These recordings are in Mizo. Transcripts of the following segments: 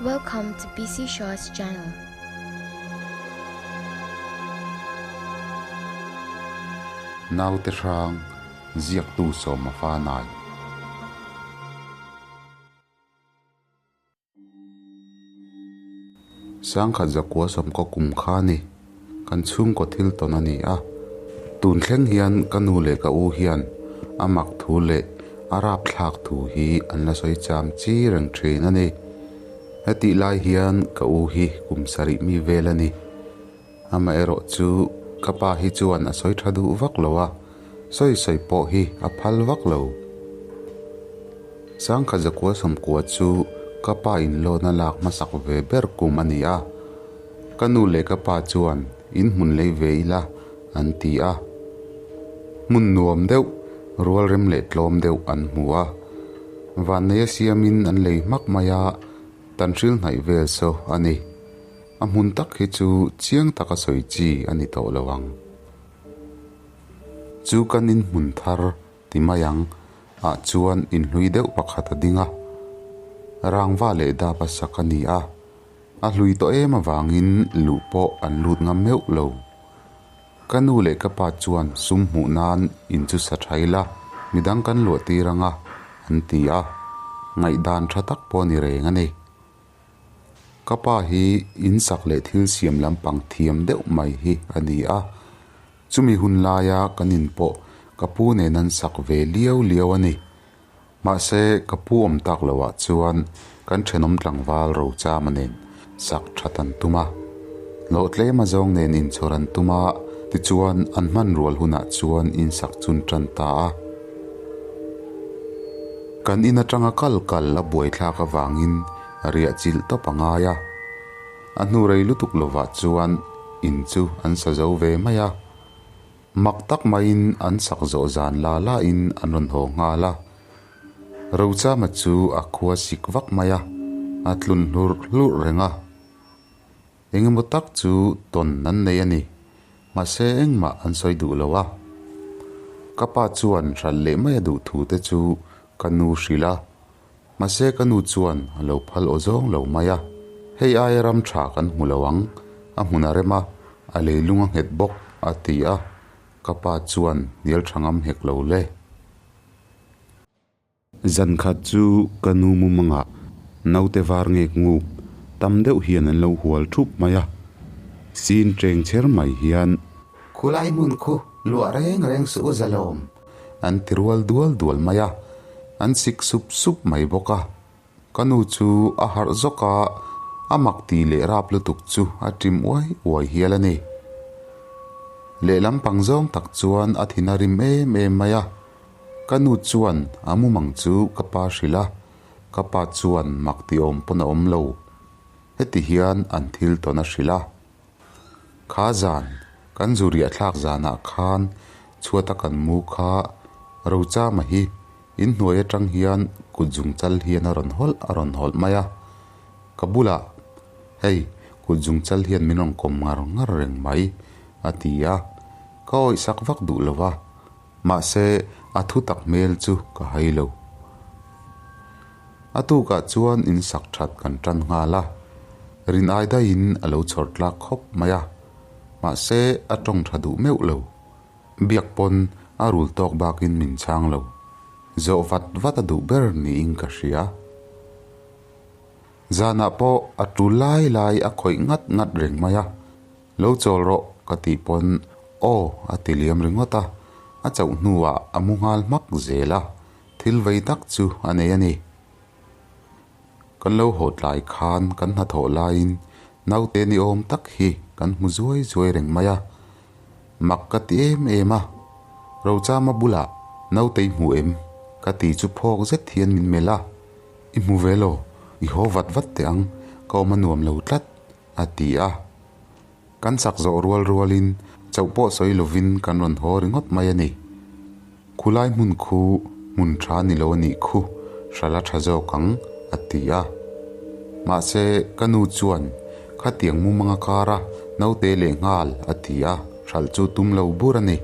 Welcome to PC Shaw's channel. Naute hrang ziaktu sawma fa nai. Sangkhat zakua sawmkaw kum kha a ni. Kan chhungkaw thil tawn a ni a. Tun thleng hian ka nu leh ka u hian a mak thu leh a rapthlak thu hi an la sawi cham chi reng thin a ni. Hetih lai hian ka u hi kum sarih mi vel a ni. Amaherawh chu ka pa hi chuan a sawi tha duh vak lo a, sawi sawi pawh hi a phal vak lo. Sangkhat zakua sawmkua chu ka pa in loan a lak hmasak ve ber kum a ni a, ka nu leh ka pa chuan in hmun lei ve ila an ti a. Hmun nuam deuh, rual rem leh tlawm deuh an hmu a, vanneia siamin an lei hmak mai a, tan hril hnaih vel saw a ni. A hmun tak hi chu chiang taka sawi chi a ni tawh lo ang. Chu kan in hmun thar ti mai ang ah chuan inhlui deuh pakhat a ding a, rangva leh dap a sak a ni a, a hlui tawh em avangin luh pawh an lut ngam meuh lo. Ka nu leh ka pa chuan sum hmuh nan in chu sa tha ila, midang kan luah tir ang a, an ti a, ngaihdan tha tak pawh a ni reng a ni. Ka pa hi in sak leh thil siam lampang thiam deuh mai hi a ni a, chumi hun laia kan in pawh ka pu nen an sak ve liau liau a ni. Mahse, ka pu awm tak loah chuan kan thenawm tlangval Rochama nen sak that an tum a, hlawh tlem azawng nen inchhawr an tum a, tichuan an hmanrual hunah chuan in sak chun tan ta a. Kan in atanga kal kal a buaithlak avangin riah chilh tawp a ngai a, a hnu rei lutuk lovah chuan in chu an sa zo ve mai a. Mak tak maiin an sak zawh zan la la in an rawn haw nghal a. Rochama chu a khua sik vak mai a, a tlun hlurh hlurh reng a. Engemaw tak chu tawn an nei a ni. Mahse engmah an sawi duh lo a. Ka pa chuan hralh leh mai a duh thu te chu ka nu hrilh a. Mahse ka nu chuan a lo phal aw zawng lo mai a. Hei aia ram tha kan hmu lo ang, a hmun a rem a, a leilung a nghet bawk a ti a. Ka pa chuan hnial tha ngam hek lo le. Zan khat chu ka nu mumangah naute var ngek nguk tam deuh hian an lo hual thup mai a, sin cheng cher mai hian. Khulai hmun khu luah reng reng suh u zalawm. An ti rual dual dual mai a, an sik sup sup mai bawk a. Ka nu chu a harh zawk a, a mak ti leh rap lutuk chu a ṭim uai uai hial a ni. Lehlam pang zawng tak chuan a thin a rim em em mai a. Ka nu chuan a mumang chu ka pa hrilh a, ka pa chuan mak ti awm pawn a awm lo. Heti hian an thil tawn a hrilh a. Kha zan, kan zu riah thlak zanah khan chhuata kan mu kha Rochama hi inhnuai atang hian kut zung chal hian a rawn hawlh a rawn hawlh mai a. Ka bulah, Hei, kut zung chal hian min rawn kawm ngar ngar reng mai, a ti a. Ka awihsak vak duh lo va. Mahse, a thu tak hmel chu ka hai lo. A tukah chuan in sak that kan tan nghal a, rin ai daihin a lo chhawr tlak khawp mai a. Mahse, a tawng tha duh meuh lo. Biak pawn a rul tawk bakin min chhang lo. Zawh vat vat a duh ber niin ka hria. Zanah pawh a tul lai lai a khawih ngat ngat reng mai a. Lo chawl rawh ka tih pawn aw a ti liam ringawt a, a chauh hnuah a mu nghal hmak zel a, thil vei tak chu a nei a ni. Kan lo haw tlai khan kan hnathawh laiin naute ni awm tak hi kan hmu zuai zuai reng mai a, mak ka ti em em a, Rochama bulah naute i hmu em? ka ti chu phawk zet hian min melh a, I hmu ve lo, i haw vat vat teh ang, ka awm a nuam lo tlat. A ti a. Kan chak zawh rual rualin chauh pawh sawi lovin kan rawn haw ringawt mai a ni. Khulai hmun khu hmun tha ni lo a nih khu hrala tha zawk ang, a ti a. Mahse, ka nu chuan khatiang mumanga kara naute leh nghal a ti a, hralh chu tum lo bur a ni.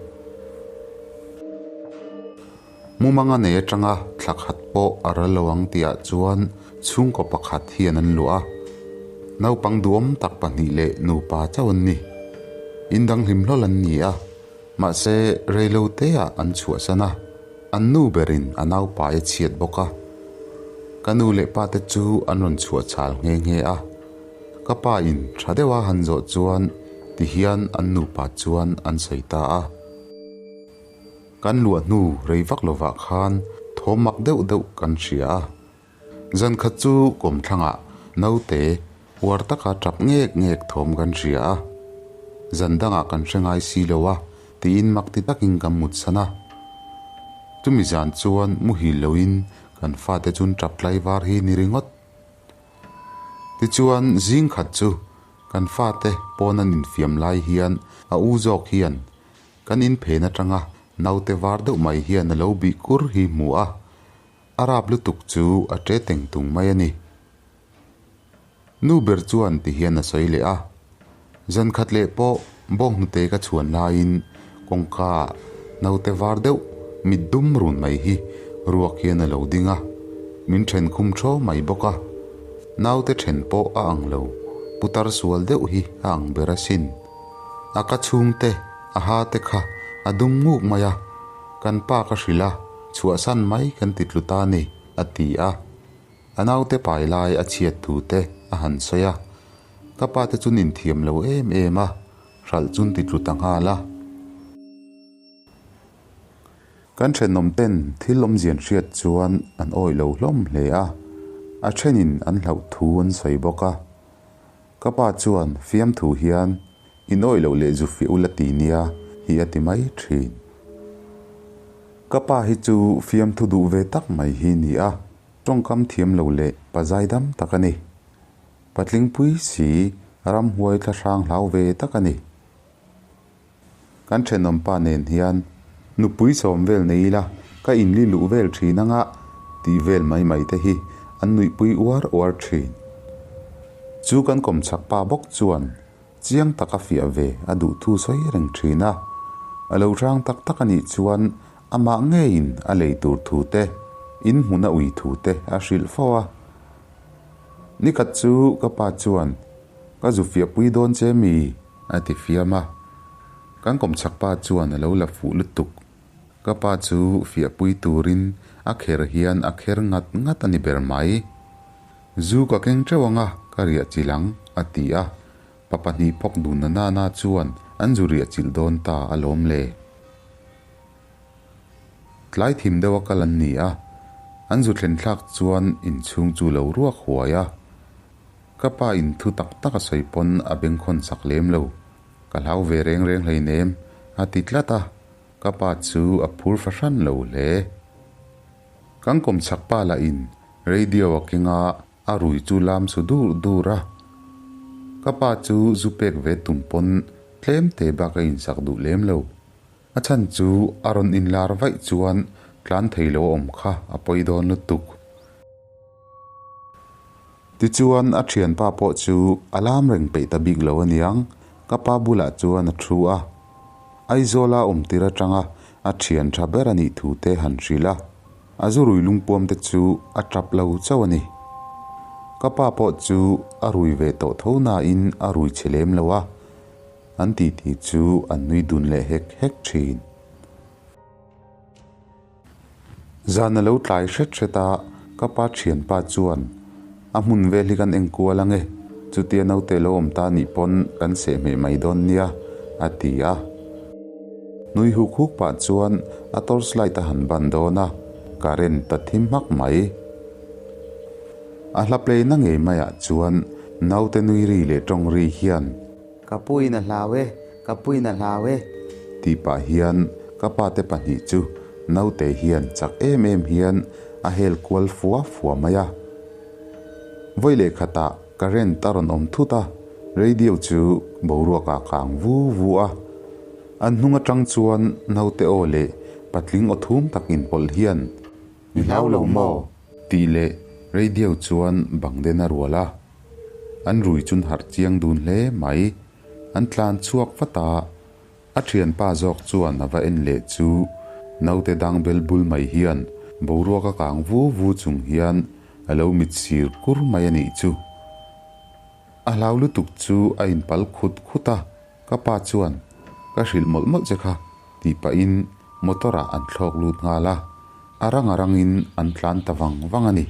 Mumanga nei atanga thla khat pawh a ral lo ang tihah chuan chhungkaw pakhat hian an luah a. Naupang duhawm tak pahnih leh nupa chauh an ni. In dang hlim hlawl an ni a, mahse reilo teah an chhuahsan a, an nu berin a naupai a chhiat bawk a. Ka nu leh pa te chu an rawn chhuah chhal nghe nghe a. Ka pa in tha deuha han zawh chuan ti hian an nupa chuan an sawi ta a. Kan luah hnu rei vak lovah khan thawm mak deuh deuh kan hria a. Zan khat chu kawmthlangah naute uar taka tap ngek ngek thawm kan hria a. Zan dangah kan hre ngai si lo a tiin mak ti takin kan mutsan a. Chumi zan chuan muhil loin kan fate chun tap tlaivar hi ni ringawt. Tichuan zing khat chu kan fate pawn an infiam lai hian a u zawk hian kan inphen atanga naute var deuh mai hian a lo bih kur hi hmu a, a rap lutuk chu a ṭe teng tung mai a ni. Nu ber chuan ti hian a sawi leh a, zan khat leh pawh bawnghnute ka chhuan laiin kawngka naute var deuh mit dum run mai hi ruak hian a lo ding a, min then khum thaw mai bawk a. Naute then pawh a ang lo, putar sual deuh hi a ang ber asin. A ka chhungte, a ha te kha a dum nguk mai a, kan pa ka hrilh a, chhuahsan mai kan ti tlu ta ni, a ti a. A naute pai lai a chhiat thu te a han sawi a, ka pa te chu nin thiam lo em em a, hralh chun ti tlu ta nghal a. Kan thenawm ten thil awmzian hriat chuan an awih lo hlawm hle a, a thenin an hlauh thu an sawi bawk a. Ka pa chuan fiamthu hian in awih loh leh zu fiah ula ti nia hi a ti mai thin. Ka pa hi chu fiamthu duh ve tak mai hi ni a, tawngkam thiam lo leh pa zaidam tak a ni. Patlingpui si ramhuai thlahrang hlau ve tak a ni. Kan thenawm pa nen hian nupui sawm vel nei ila ka inli luh vel thin anga tih vel mai mai te hi an nuihpui uar uar thin. Chu kan kawmchhak pa bawk chuan chiang taka fiah ve a duh thu sawi reng thin a, a lo hrang tak tak a nih chuan amah ngeiin a lei tur thu te, in hmun a ui thu te a hrilh fo a. Nikhat chu ka pa chuan ka zu fiahpui dawn che mi? A ti fiam a, kan kawmchhak pa chuan a lo la fuh lutuk. Ka pa chu fiahpui turin a kher hian a kher ngat ngat a ni ber mai. Zu ka keng teuh ang a, ka riah chilh ang, a ti a. Pa pahnih phawk dun na nana chuan an zu riah chilh dawn ta alawm le. Tlai thim deuh a kal an ni a, an zu thlen thlak chuan inchhung chu lo ruak huai a. Ka pa in thu tak tak a sawi pawn a bengkhawn sak lem lo. Ka hlau ve reng reng hleinem, a ti tlat a, ka pa chu a phur fahran lo hle. Kan kawmchhak pa lah in radio a keng a, a rui chu lam su dur dur a. Ka pa chu zu pek ve tum pawn tlem te bak a insak duh lem lo. A chhan chu a rawn inlar vaih chuan tlan thei lo a awm kha a pawi dawn lutuk. Tichuan a thianpa pawh chu a lam reng peih ta bik lo aniang, ka pa bulah chuan a thu a. Aizawla awm tir atanga a thian tha ber a nih thu te han hrilh a, a zu rui lungpuam te chu a tap lo chauh a ni. Ka pa pawh chu a rui ve tawh tho nain a rui chhe lem lo a, an titi chu an nui dun leh hek hek thin. Zan a lo tlai hret hret a, ka pa thianpa chuan a hmun vel hi kan enkual ange, chutia naute lo awm ta nih pawn kan sehhmeh mai dawn nia, a ti a. Nui huk huk pah chuan a torch light a han ban dawn a, current ta thim hmak mai. A hla play na ngei maiah chuan naute nui ri leh tawng ri hian. Ka puiin a hlau e, ka puiin a hlau e. Tih pah hian ka pate pahnih chu naute hian chak em em hian a hel kual fua fua mai a. Vawi leh khatah current a rawn awm thut a, radio chu boruak ah kang vu vu a. An hnung atang chuan naute aw leh patling aw thum tak inpawlh hian, Mi hlau lo maw? Tih leh radio chuan bang den a rual a. An rui chun harh chiang dun hle mai. An tlan chhuak vat a, a thianpa zawk chuan a va en leh chu naute dang bel bul mai hian boruak a kang vu vu chung hian a lo mit sir kur mai a nih chu. A hlau lutuk chu a inpal khut khut a, ka pa chuan, Ka hrilh mawlh mawlh che kha, tih pahin motor ah an thlawk lut nghal a, a rang a rangin an tlan ta vang vang a ni.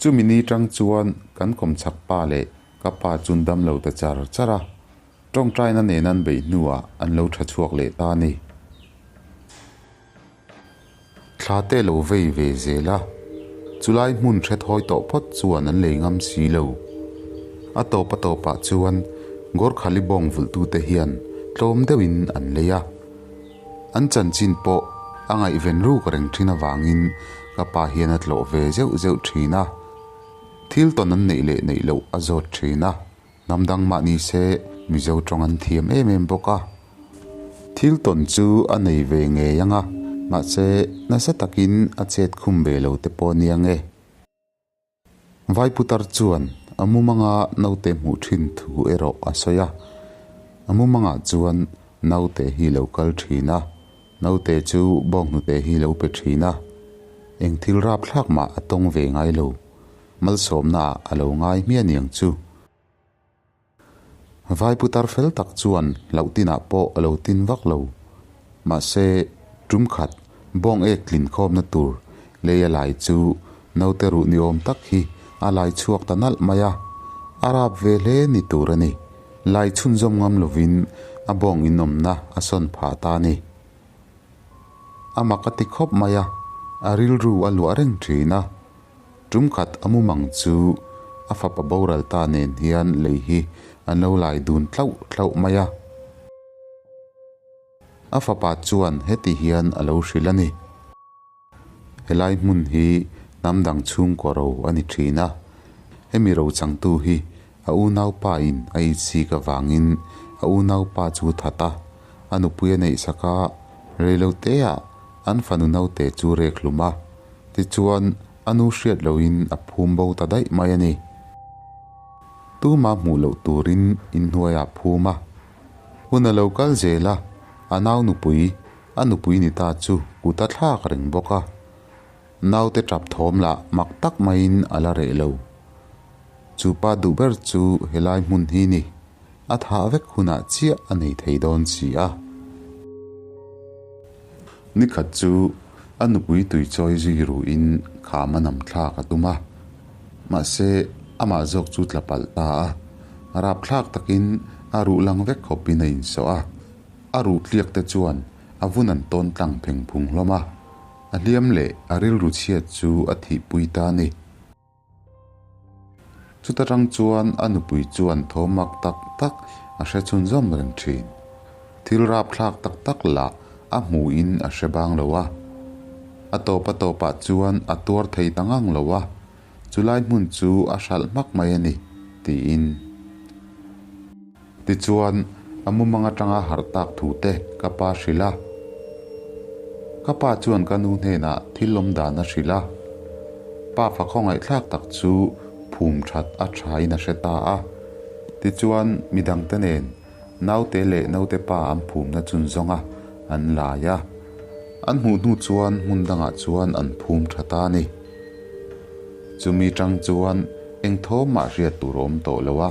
Chumi ni tang chuan kan kawmchhak pa leh ka pa chun dam lo ta char char a, tawngtaina nen an beih hnuah an lo tha chhuak leh ta a ni. Thla te lo vei ve zel a, chulai hmun hre thawi tawh phawt chuan an lei ngam si lo. A tawp a tawpah chuan Gorkhali bawng vulhtute hian tlawm deuhin an lei a. An chanchin pawh a ngaihven ruk reng thin avangin ka pa hian a tlawh ve zeuh zeuh thin a. Thil tawn an neih leh neih loh a zawt thin a. Hnam dang mah ni se Mizo tawng an thiam em em bawk a. Thil tawn chu a nei ve ngei ang a, mahse nasa takin a chet khum ve lo te pawh nia nge. Vaiputar chuan a mumanga naute hmuh thin thu erawh a sawi a. A mumangah chuan naute hi lo kal thin a, naute chu bawnghnute hi lo pe thin a. Eng thil rapthlak mah a tawng ve ngai lo. Malsawmna ah a lo ngai hmiah niang chu. Vaiputar fel tak chuan hlauh tinah pawh a lo tin vak lo. Mahse, tum khat bawng ek tlin khawmna tur lei a lai chu naute ruh ni awm tak hi a lai chhuak ta nalh mai a, a rap ve hle ni tur a ni. Lai chhunzawm ngam lovin a bawng inawmna a sawn phah ta a ni. A mak a ti khawp mai a, a rilru a luah reng thin a. Tum khat a mumang chu a fapa boral ta nen hian lei hi an lo lai dun tlauh tlauh mai a. A fapa chuan heti hian a lo hrilh a ni. Helai hmun hi hnam dang chhungkaw ro a ni thin a, hemi ro changtu hi a unaupa in a itsik avangin a unaupa chu that a, a nupui a neihsak a, reiloteah an fanu naute chu rek hlum a, tichuan a nu hriat lohin a phum bo ta daih mai a ni. Tuma hmuh loh turin inhnuaiah a phum a, hun a lo kal zel a, a nau nupui a nupui ni ta chu kut a thlak reng bawk a, naute tap thawm lah mak tak maiin a la reh lo. Chu pa duh ber chu helai hmun hi ni, a thah vek hunah chiah a nei thei dawn si a. Nikhat chu a nupui tuichawi zui ruhin kham a nam thlak a tum a, mahse amah zawk chu tla palh ta a, rapthlak takin a ruh lang vek khawpin a insawh a. A ruh tliak te chuan a vun an tawn tlang pheng phung hlawm a, a hliam leh a rilru chhiat chu a thihpui ta a ni. Chuta tang chuan a nupui chuan tho mak tak tak a hre chhunzawm reng thin. Thil rapthlak tak tak lah a hmuhin a hre bang lo a. A tawp a tawpah chuan a tuar thei ta ngang lo a, chulai hmun chu a hralh hmak mai a ni, tiin. Tichuan, a mumang atanga harh tak thu te ka pa hrilh a. Ka pa chuan ka nu hnenah thil awm dan a hrilh a. Pa fa khawngaihthlak tak chu phum that a thain a hre ta a. Tichuan, midangte nen naute leh naute pa an phumna chun zawnga an lai a. An hmuh hnu chuan hmun dangah chuan an phum tha ta a ni. Chumi tang chuan eng thawm mah hriat tur a awm tawh lo a.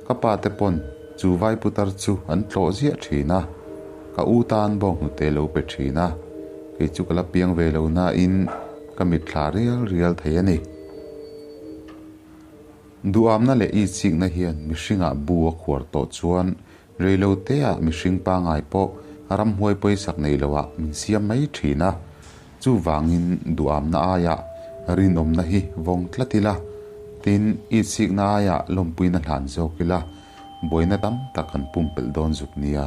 Ka pa te pawn chu vai putar chu an tlawh ziah thin a, ka u tan bawng hnute lo pe thin a, kei chu ka la piang ve lo nain ka mitthla rial rial thei a ni. Duhamna leh itsikna hian mihringah bu a khuar tawh chuan reiloteah mihring pangai pawh ramhuai pawisak nei loah min siam mai thin a, Chuvangin duhamna aiah rinawmna hi vawng tlat ila, tin, itsikna aiah lawmpuina hlan zawk ila, buaina tam tak kan pumpelh dawn zuk nia.